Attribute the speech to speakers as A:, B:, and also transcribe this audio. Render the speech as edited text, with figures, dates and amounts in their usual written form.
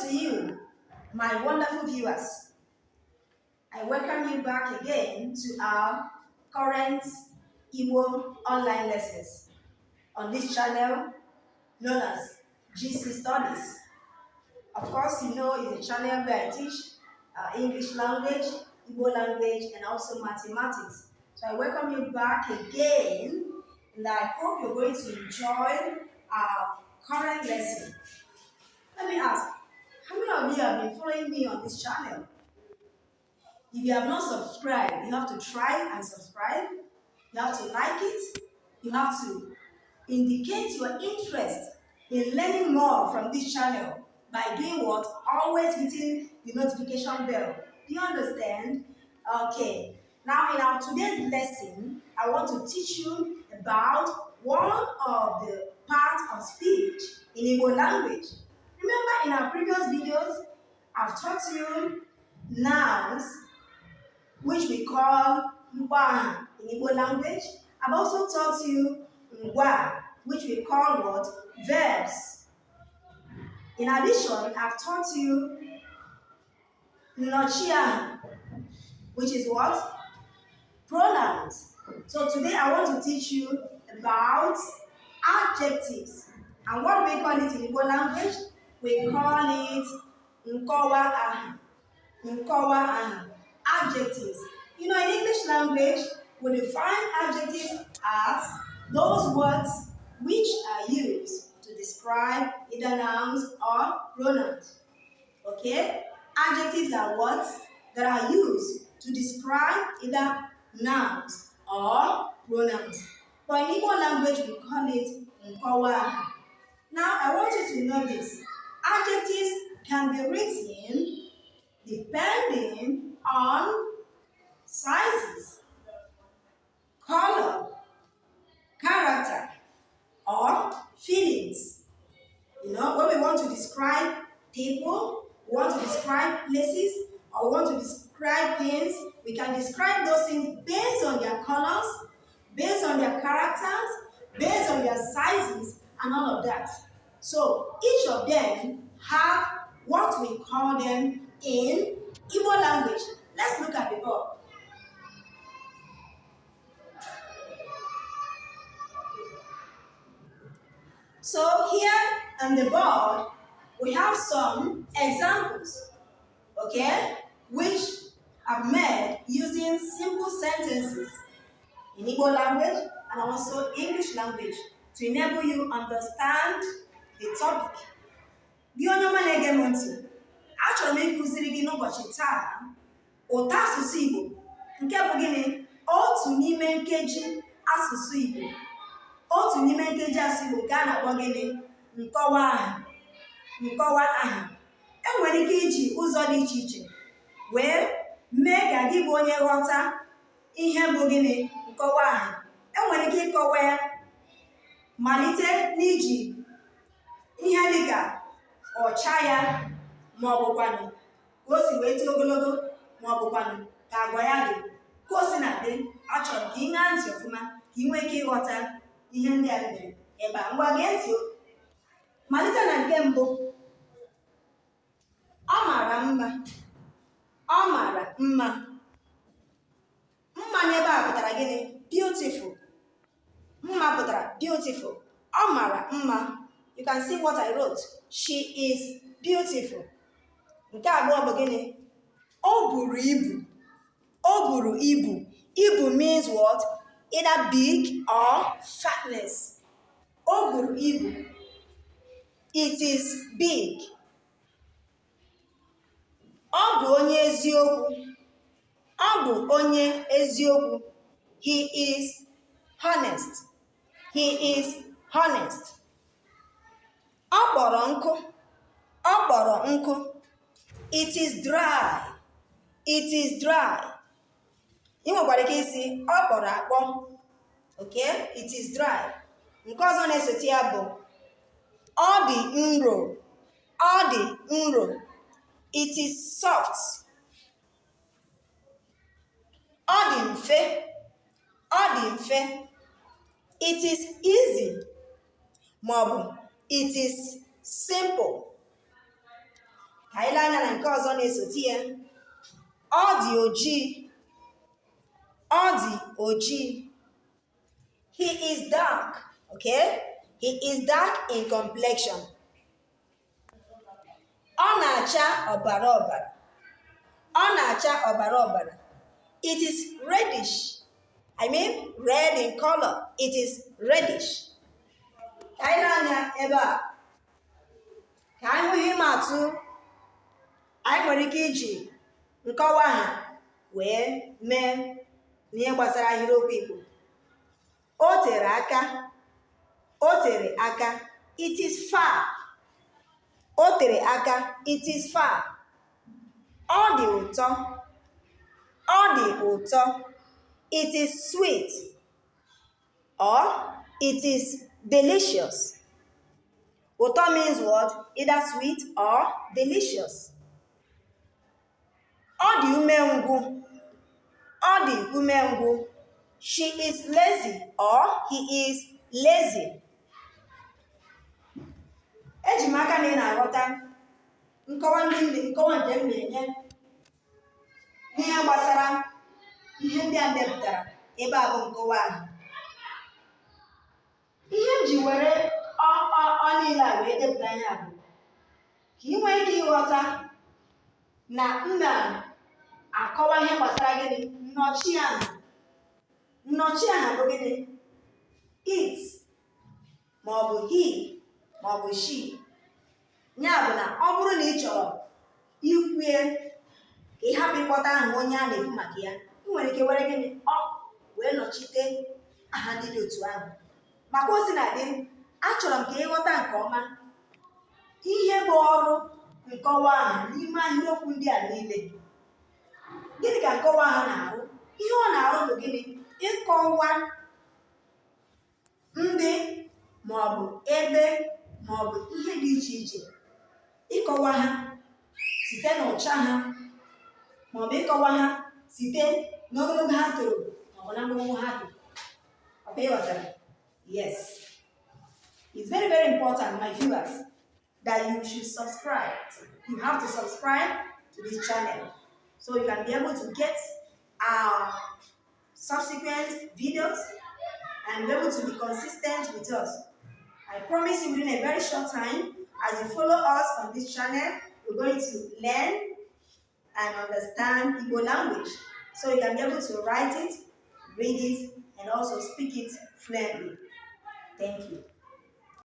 A: to you, my wonderful viewers. I welcome you back again to our current Igbo online lessons on this channel known as GC Studies. Of course, you know it's a channel where I teach English language, Igbo language, and also mathematics. So I welcome you back again, and I hope you're going to enjoy our current lesson. Let me ask, how many of you have been following me on this channel? If you have not subscribed, you have to try and subscribe. You have to like it. You have to indicate your interest in learning more from this channel by doing what? Always hitting the notification bell. Do you understand? Okay. Now, in our today's lesson, I want to teach you about one of the parts of speech in Igbo language. Remember, in our previous videos, I've taught you nouns, which we call mkpọaha in Igbo language. I've also taught you ngwa, which we call what? Verbs. In addition, I've taught you nnọchiaha, which is what? Pronouns. So today I want to teach you about adjectives. And what do we call it in Igbo language? We call it nkọwa aha. Nkọwa aha. Adjectives. In English language, we define adjectives as those words which are used to describe either nouns or pronouns. Okay? Adjectives are words that are used to describe either nouns or pronouns. But in Igbo language, we call it nkọwa aha. Now, I want you to know this. Adjectives can be written depending on sizes, color, character, or feelings. When we want to describe people, we want to describe places, or we want to describe things, we can describe those things based on their colors, based on their characters, based on their sizes, and all of that. So each of them have what we call them in Igbo language. Let's look at the board. So here on the board, we have some examples, okay, which I've made using simple sentences in Igbo language and also English language to enable you understand the topic. Gị onye ọma na-ege m ntị, achọrọ m ịkụziri gị n'ụbọchị taa ụtọ asụsụ Igbo, nke bụ gịnị? Otu n'ime nkeji asụsụ Igbo. Otu n'ime nkeji asụsụ Igbo nke a na-akpọ gịnị? Nkọwa aha. Nkọwa aha. Enwere ike iji ụzọ dị iche iche wee mee ka gị bụ onye ghọta ihe bụ gịnị? Nkọwa aha. Enwere ike ịkọwa ya malite n'iji ihe dịka ọcha ya, ma ọ bụkwanụ ka o si wee too ogologo, ma ọ bụkwanụ ka agwa ya dị. Ka o si na dị, achọrọ m ka ị ṅaa ntị ọfụma ka ị nwee ike ịghọta ihe ndị a mere ebe a. Ngwa, gee ntị. Malite na nke mbụ: ọ mara mma. Ọ mara mma. Mma n'ebe a pụtara gịnị? Beautiful. Mma pụtara beautiful. Ọ mara mma. You can see what I wrote: she is beautiful. Nke abụọ bụ gịnị? O buru ibu. O buru ibu. Ibu means what? Either big or fatness. O buru ibu. It is big. Ọ bụ onye eziokwu. Ọ bụ onye eziokwu. He is honest. He is honest. Ọ kpọrọ nkụ. Ọ kpọrọ nkụ. It is dry. It is dry. Ị nwekwara ike isi ọ kpọrọ akpọ. Okay, it is dry. Nke ọzọ na-esote ya bụ ọ dị nro. Ọ dị nro. It is soft. Ọ dị mfe. Ọ dị mfe. It is easy maọbụ it is simple. Ka anyị lee anya na nke ọzọ na-esote ya. Ọ dị ojii. Ọ dị ojii. He is dark. Okay? He is dark in complexion. Ọ na-acha ọbara ọbara. Ọ na-acha ọbara ọbara. It is reddish. I mean red in color. It is reddish. Ka anyị lee anya ebe a. Ka anyị hụ ihe ịma atụ anyị nwere ike iji nkọwa aha wee mee n'ihe gbasara ahịrịokwu Igbo. O tere aka. O tere aka. It is far. O tere aka. It is far. Ọ dị ụtọ. Ọ dị ụtọ. It is sweet or it is delicious. Ụtọ means what? Either sweet or delicious. Ọ dị umengwụ. Ọ dị umengwụ. She is lazy or he is lazy. Eji m aka na ị na-aghọta nkọwa ndị nkọwa nke m na-enye n'ihe gbasara ihe ndị a depụtara ebe a bụ nkọwa ahụ. Ihe m ji were ọ ọ ọ niile a wee depụta ihe a bụ ka ị nwee ike ịghọta na m na-akọwa ihe gbasara gịnị? Nnọchiaha. Nnọchiaha bụ gịnị? It maọbụ he maọbụ she. Ya bụ na ọ bụrụ na ị chọrọ ikwue ka ị hapụ ịkpọta aha onye a na-ekwu maka ya, ị nwere ike were gịnị? Ọ wee nọchite aha ndị dị otu ahụ. Maka o si na dị, achọrọ m ka ịghọta nke ọma ihe bụ ọrụ nkọwa aha n'ime ahịrịokwu ndị a niile. Gịnị ka nkọwa aha na-arụ? Ihe ọ na-arụ bụ gịnị? Ịkọwa ndị maọbụ ebe maọbụ ihe dị iche iche, ịkọwa ha site n'ụcha ha maọbụ ịkọwa ha site n'ogologo ha toro maọbụ na mkpụmkpụ ha dị. Ọ bụ ịghọtara? Yes. It's very, very important, my viewers, that you should subscribe. You have to subscribe to this channel so you can be able to get our subsequent videos and be able to be consistent with us. I promise you, within a very short time, as you follow us on this channel, you're going to learn and understand Igbo language, so you can be able to write it, read it, and also speak it fluently. Thank you.